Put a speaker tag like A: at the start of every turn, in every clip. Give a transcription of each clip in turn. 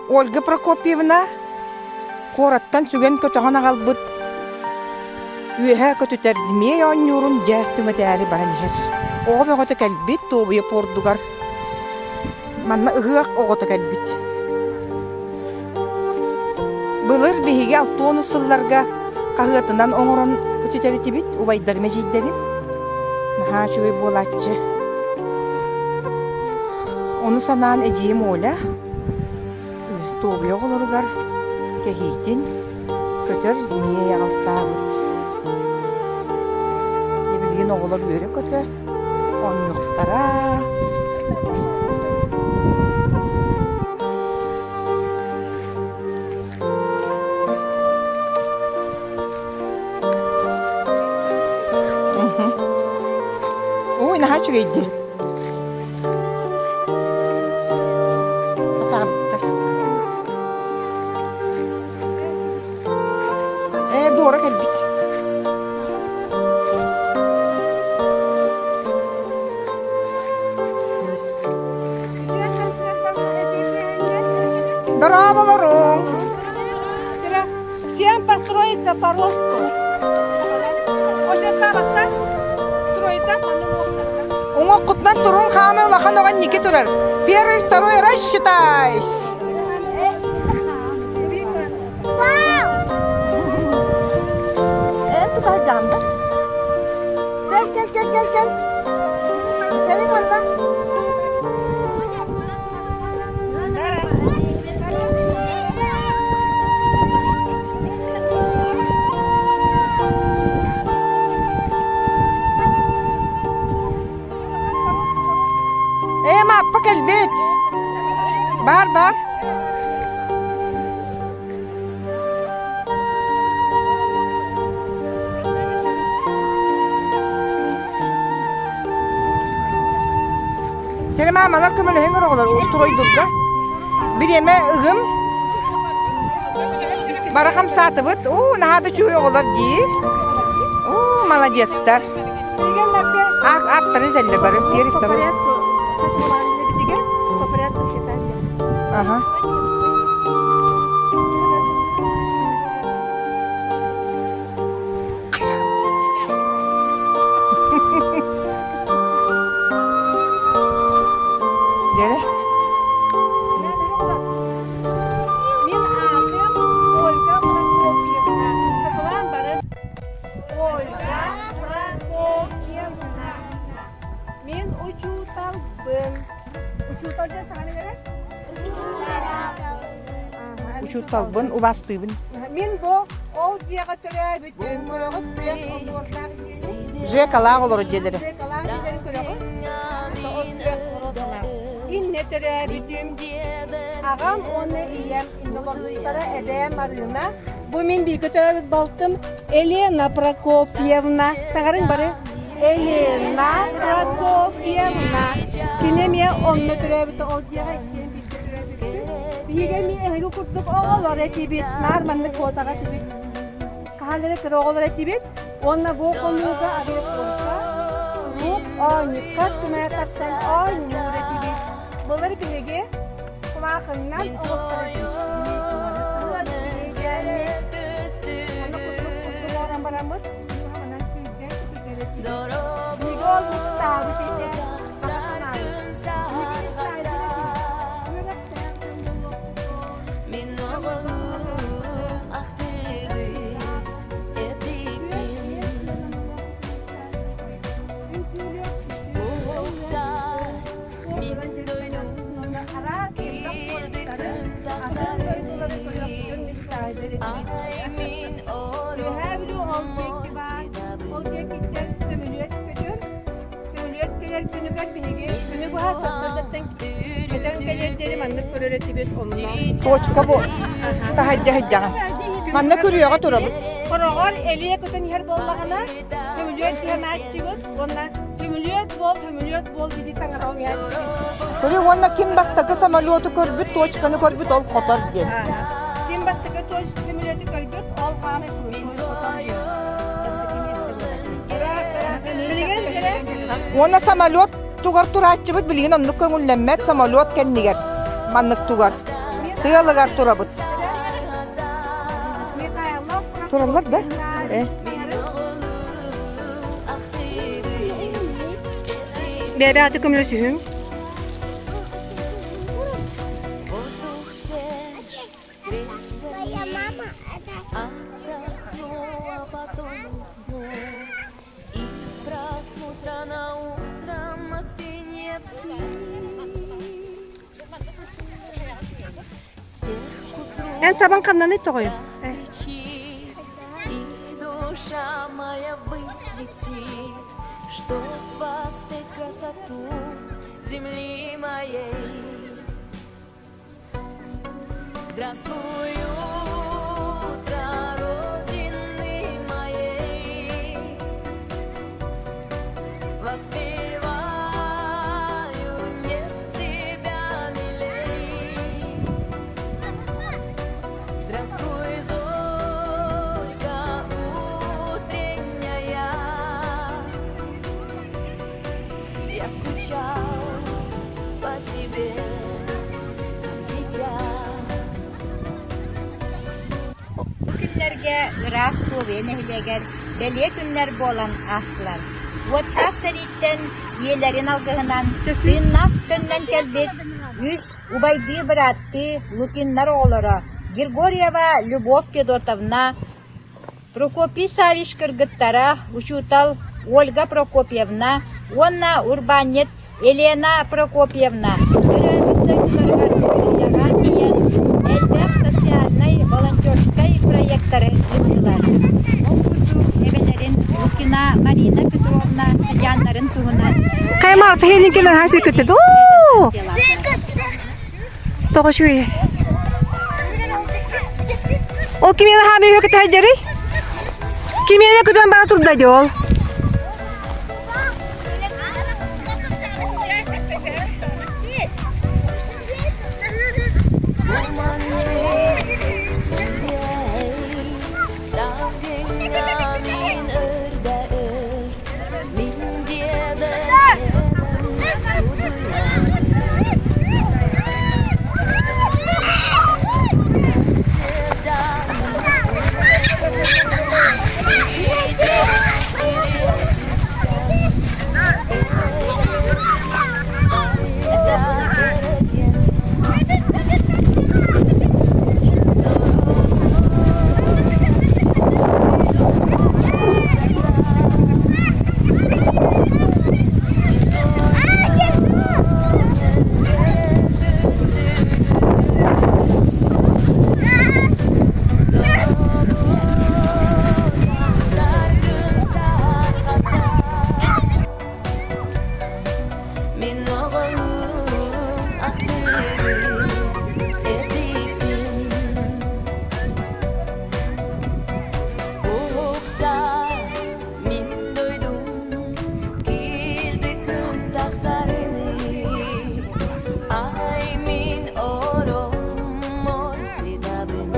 A: Ольга Прокопьевна куораттан сүгэн-көтөҕөн аҕалбыт үөһэ көтүтэр змей оонньуурун дьэ түҥэтээри баран иһэр. Оҕо бөҕөтө кэлбит Туобуйа пуордугар. Манна ыһыах оҕото кэлбит. Былыр биһиги алтуонус сылларга хаһыатынан оҥорон көтүтэр этибит, убайдарым эдьиийдэрим. Наһаа үчүгэй буолааччы. Ону санаан эдьиийим Оля Туобуйа оҕолоругар кэһиитин көтөр змея аҕалтаабыт. Дьэ билигин оҕолор үөрэ-көтө оонньуохтара. Ой, наһаа үчүгэйдии. Атаабыттар. Ээ, Дора кэлбит. Дорооболоруҥ!
B: Всем построиться по росту.
A: Уҥуоххутунан туруҥ хаамыы улахан оҕо инники турар. Первый, второй, рассчитайся! Эн тута сылдьаҕын да? Кэл, кэл, кэл, кэл, кэл. Кэлиҥ манна. Ээ, Мааппа кэлбит. Бар, бар. Кэрэ маамалар көмөлөһүҥ оҕолор устуруойдурга. Бириэмэ ыгым. Бары хамсаатыбыт. Уу, наһаа да үчүгэй оҕолор дии. Уу, маладьыастар. Аттары этэллэр бары. Первый, второй. Ага. Дьэрэ.
B: Мин аатым Ольга Прокопьевна. Сакылаан бары. Ольга Прокопьевна. Мин учууталбын. Учуутал диэн саҥаны эрэ?
A: Учууталбын, убаастыыбын.
B: Мин бу ол дьиэҕэ төрөөбүтүм. Көрөҕүт күөх олуордаах дьиэни.
A: Жекалаах олорор дьиэлэрэ.
B: Жекалаах дьиэлэри көрөҕүт. Ол күөх олордолаах. Иннэ төрөөбүтүм. Аҕам уонна ийэм иннэ олорбуттара эбээм Марыына. Бу мин бииргэ төрөөбүт балтым Елена Прокопьевна. Саҥарыҥ бары. Елена Прокопьевна. Кини эмиэ онно төрөөбүтэ ол дьиэҕэ иккиэн бииргэ төрөөбүппүт. Биһиги эмиэ эһиги курдук оҕолор этибит. Наар маннык куотаҕа этибит. Хаһан эрэ кыра оҕолор этибит. Уонна бу хонууга авиапорка куруук оонньукка түмэ тахсан оонньуур этибит. Былыр биһиги кумаахыннан оҕустар этибит. Аны курдук курдук оҥорон бараммыт Биһиги ол мечтаабыт этэ. Үөһээ Бүлүү ол диэки баар. Ол диэкиттэн сөмөлүөт көтөр. Сөмөлүөт кэлэр күнүгэр биһиги күнү быһа сарсыардаттан көтөн кэлиэр диэри маннык көрөр этибит онно.
A: Точка бу таһырдьа сылдьаҕын. Манна күрүөҕэ турабыт.
B: Хороҕор элиэ көтөн иһэр буоллаҕына, көмүлүөк иһэн ааччыбыт уонна көмүлүөк буол, көмүлүөк буол дии таҥара иһээччибит.
A: Көрүү уонна ким бастакы самолету көрбүт, точканы көрбүт ол хотор диэн.
B: Ким бастакы көмүлүөтү көрбүт, ол хаамай
A: Уонна самолет тугар турааччыбыт билигин оннук көҥүллэммэт самолет кэннигэр. маннык тугар тыалыгар турабыт. Тураллар да? Э. Бэбэ аты көмөлөсүһүҥ.
C: Твоя мама отдохнула, потом усну. И проснусь рано утром от пения птиц. С тех к утру
B: Эн сабан ханнаны тоҕойун?
C: кричит, и душа моя высветит, чтоб воспеть красоту земли моей. Здравствуй, утро Родины моей. Воспеваю, нет тебя милей. Здравствуй, зорька утренняя. Я скучал по тебе, как дитя.
D: Бу күннэргэ ыраах Туобуйа нэһилиэгэр бэлиэ күннэр буолан аастылар. Уоттаах сэрииттэн ийэлэрин алгыһынан тыыннаах төннөн кэлбит үс убайдыы-бырааттыы Лукиннар оҕолоро Григорьева Любовь Федотовна, Прокопий Саввич кыргыттара, учуутал Ольга Прокопьевна уонна урбаанньыт Елена Прокопьевна төрөөбүт дойдуларыгар Кореяҕа тиийэн элбэх социальнай волонтерскай проектары ыыттылар. Ол курдук эбэлэрин Лукина Марина Петровна сыдьааннарын туһунан
B: Каймар фехелинкелер хашы көттө. Оо! Тоҕо үчүгэй. Ол кимиэнэ хаамыы үһү көтөһөйдөрүй? Кимиэнэ көтөн бара турда дии ол?
C: Мин оҕолуум ахтыырым эпиппин Уһукта мин дойдум килбик күн тахсарыныы Ай мин ороммор сытабын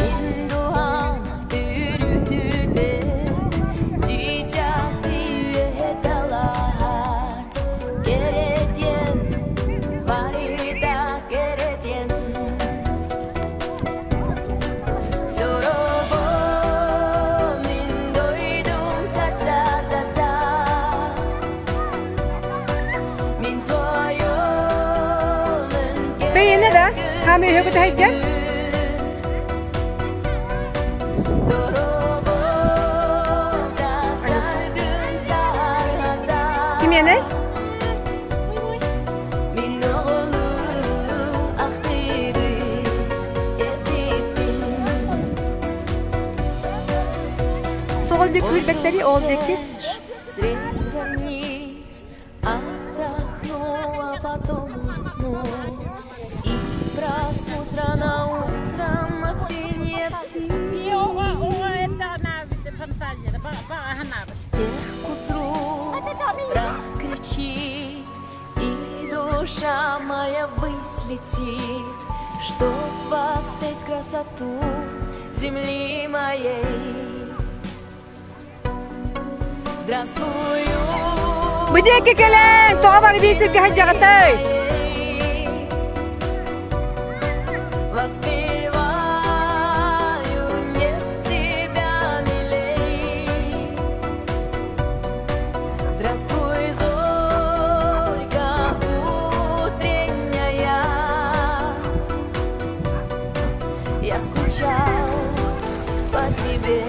C: Мин дууһам үрүтүбэр чыычаах үөһэ талаһар Кэрэтиэн, барыта кэрэтиэн Дорогой мин дойдум сарсыардата Мин туойумун
B: Бэйэне да хаамыы үһү көтөһөйдө? Кимиэнэй?
C: Мин оҕолуум ахтыырым эпиппин
A: Тоҕо диэки билбэттэри ол диэки.
C: Срезать отдохну, а потом усну И проснусь рано утром от пения птиц. С тех к утру прокричит, И душа моя ввысь летит, Чтоб воспеть красоту земли моей. Здравствуй,
B: Бу диэки кэлэн, тоҕо бары биир сиргэ сылдьаҕытай?
C: Воспеваю, нет тебя милей. Здравствуй, зорька утренняя. Я скучал по тебе,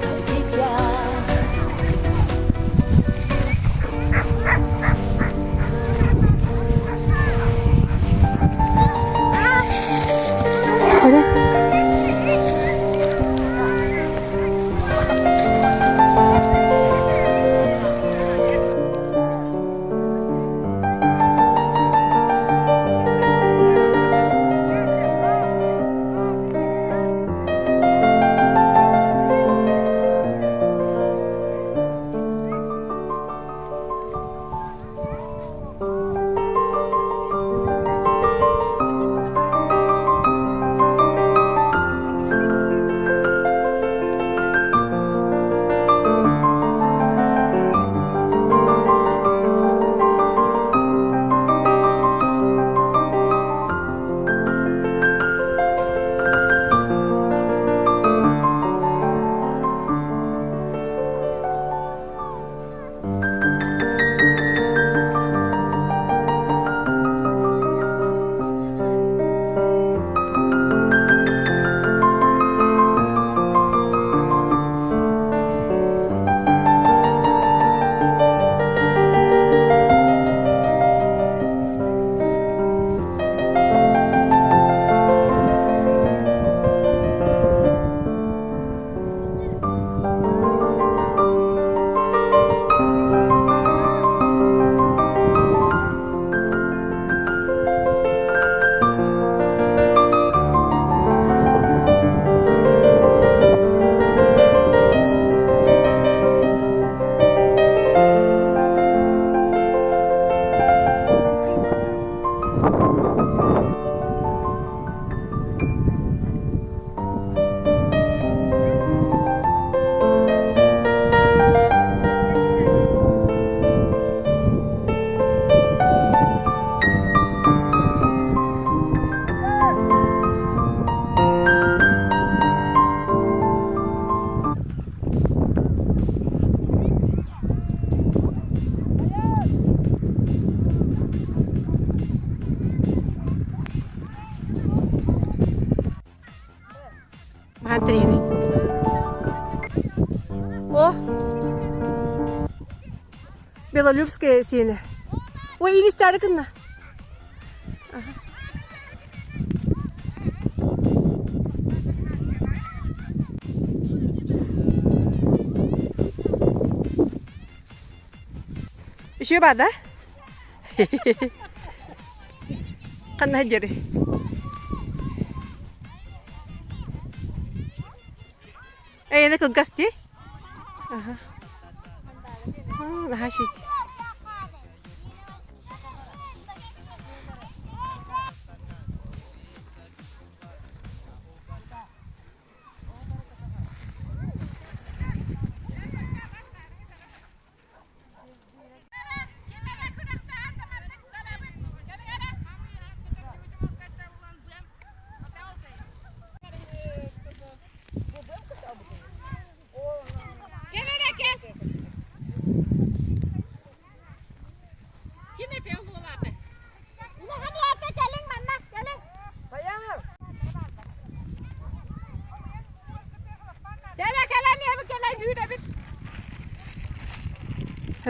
C: как дитя.
B: Андрейный. О! Белолюбская сиэнэ. Ой, илистээри гынна. Еще бар да? Ханна дери. Эйэни кылгас дии. Аха. Наһаа шит.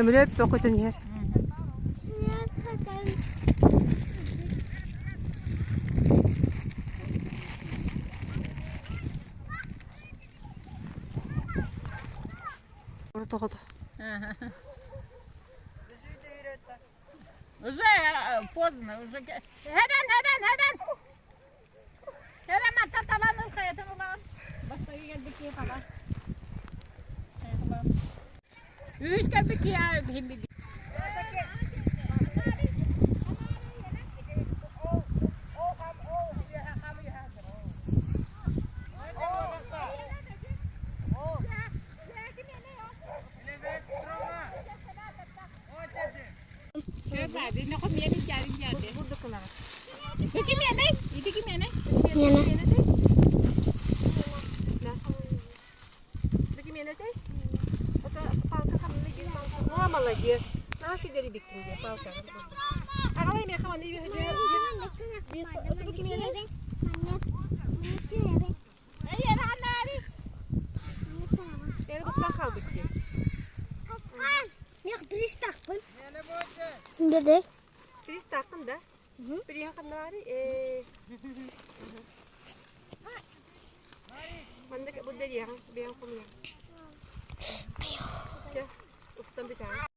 B: Өмүрөп токутун иһэр. Тоҕото.
D: Уже поздно, уже. Hemen hemen hemen. Hemen hatta tavanın kayatın ulan. Başka geldik ki falan. Үс кэлбит киһи биһим
B: Молодец. Наша дерибиккин диye палка. Агалай меха маны да? Маннык бу дэриэҕин бэйэҥ хомуйаҥ. Чэ, устан бүтээҕин.